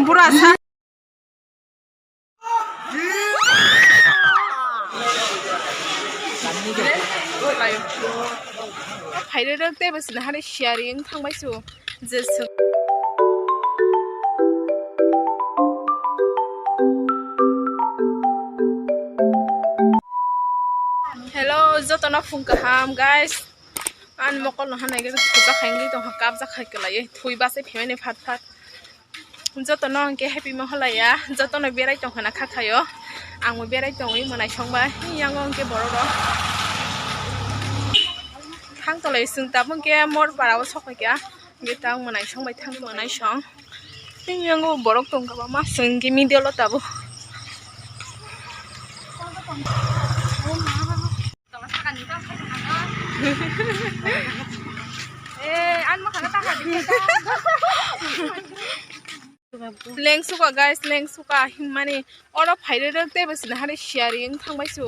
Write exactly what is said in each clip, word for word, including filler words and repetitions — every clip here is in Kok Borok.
Bura sa. Phairwi rok tei bo sini hari sharing thangbai su je sung. Hello, jotono phung kaham, guys. Ani mokol no hanai gani thujak hai wngwi tongkha, kapjak hai kwlaiwi, thwi bachai phaimani phat phat. Jotono hwnkhe happy ma halaiya, jotono berai tongkhana kha khaio, angbo berai tongwi mwnai songbai, yango hwnkhe borok rok thang tolai chwng tabuk hwnkhe mor para o sok phaikha, hwnkhe tang mwnai songbai thang mwnai song, yango borok tong kwbangma chwng hwnkhe middle o tabuk. Lengsuka guys, lengsuka hinmani oro phairwi rok tei bo sini hari sharing thangbai su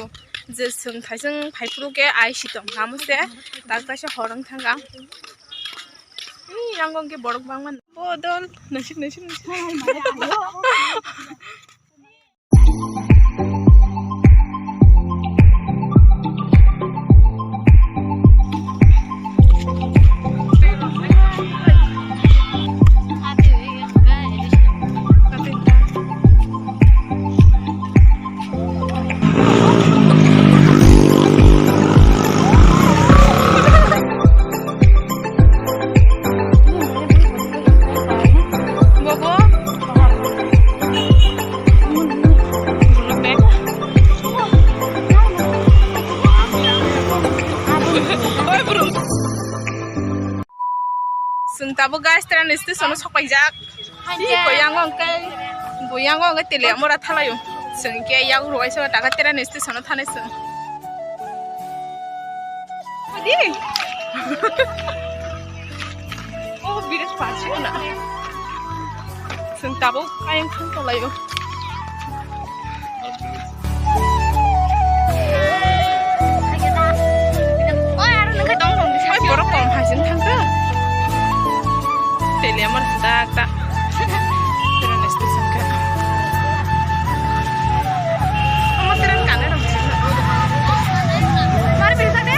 je chwng thaising phaiphuru khe ai si tong hamo se tak taisa hor wng thangkha. Yango hwnkhe borok bangma bodol nasik nasik nasik. Chwng tabuk guys, train station o sok paijak. Tei buyango hwnkhe, buyango hwnkhe Teliamura thalaio. Chwng hwnkhe yak rwai saka taka train station o thanai chwng. Adi. Oh, birat pachuna. Chwng tabuk ayang thang tonglaio. Oi, borok kom hai chwng thangkha. Teliamura dak dak. Train station kha. Omo train kanwi rw sini. Mar bisa de.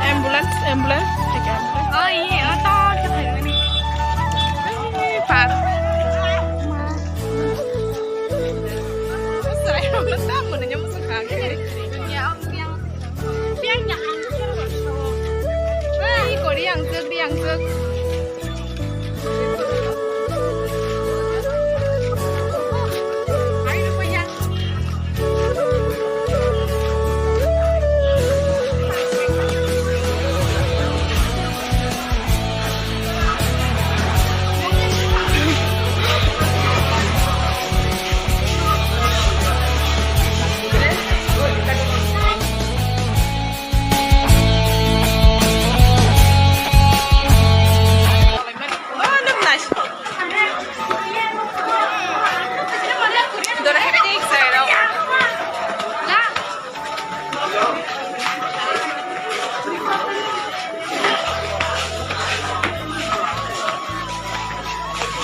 Ambulance, ambulance. Hai ka ambulance. Oh, iya, oh, to, to, hai mani. Ai, par. Serai, mana tak, mana nyamuk sekali. Ya, om, yang Ai, ko riang jwk, riang jwk.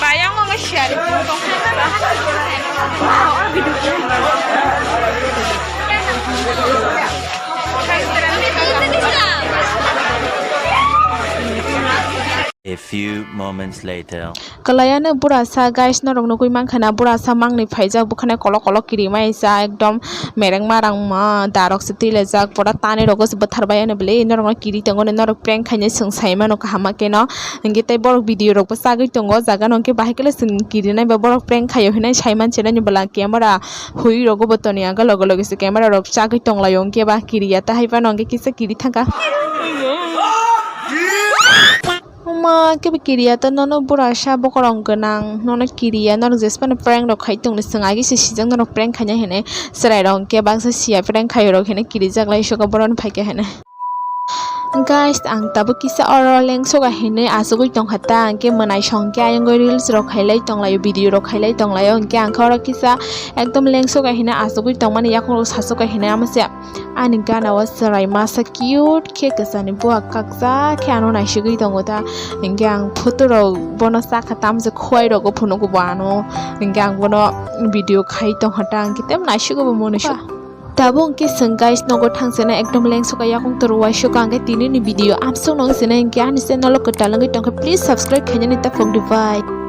Bayang mo nge share tong. A few moments later. Kwlaiano burasa, guys, norok nugui mankha na, burasa mangni phaijak, bukhana kolok kolok kirimai sa, ekdom mereng marang ma, darok se twi lejak, pura tani rogo se bwthar bai ano bwle, norok no kiri tongo, norok prank khainai chwng sai mano kaham ma keno, hinkhe tei borok video rok bo chagui tongo, o jaga no hinkhe bahai khe le chwng kirinai ba borok prank khaio hinai sai manchina ni bwla camera hui rogo bo toni aga loge loge se camera rok chagui tonglaio, hinkhe ba kiriya ta hai phano hinkhe kisa kiri thangkha. Oma kebo kiriya to nono burasa bokorong gwnang, nono kiriya norok jesphano prank rok khai tongni chwng agi se sijak norok prank khaina hinwi chwrai rok hinkhe baksa siya prank khai rok hinwi kirijak lai soko boroni phaikha hinwi. Guys, ang tabuk kisa oro lengsoka hinwi achugwi tongkha ta, hwnkhe mwnaisong khe ayang reels rok khailai tonglaio, video rok khailai tonglaio, hwnkhe ang khe oro kisa ekdom lengsoka hinwi achugwi tongmani, yakung rok sasoka hinwi amo se ani gana o chwrai masa cute khe kwchani buwa kakjak khe ano naisigwi tongo ta, hwnkhe ang photo rok bono chakha tamse khwai rogo phunugo bo ano, hwnkhe ang bono video khai tongkha ta, hwnkhe tei naisigo bo mwnwi. Tabuk hwnkhe chwng guys nogo thangchana ekdom lengsoka yakung toro uaisuka, hwnkhe tinini video amsuk no wngsinai hwnkhe ani channel o kwtal wngwi tongkha, please subscribe khainani ta phok di bai.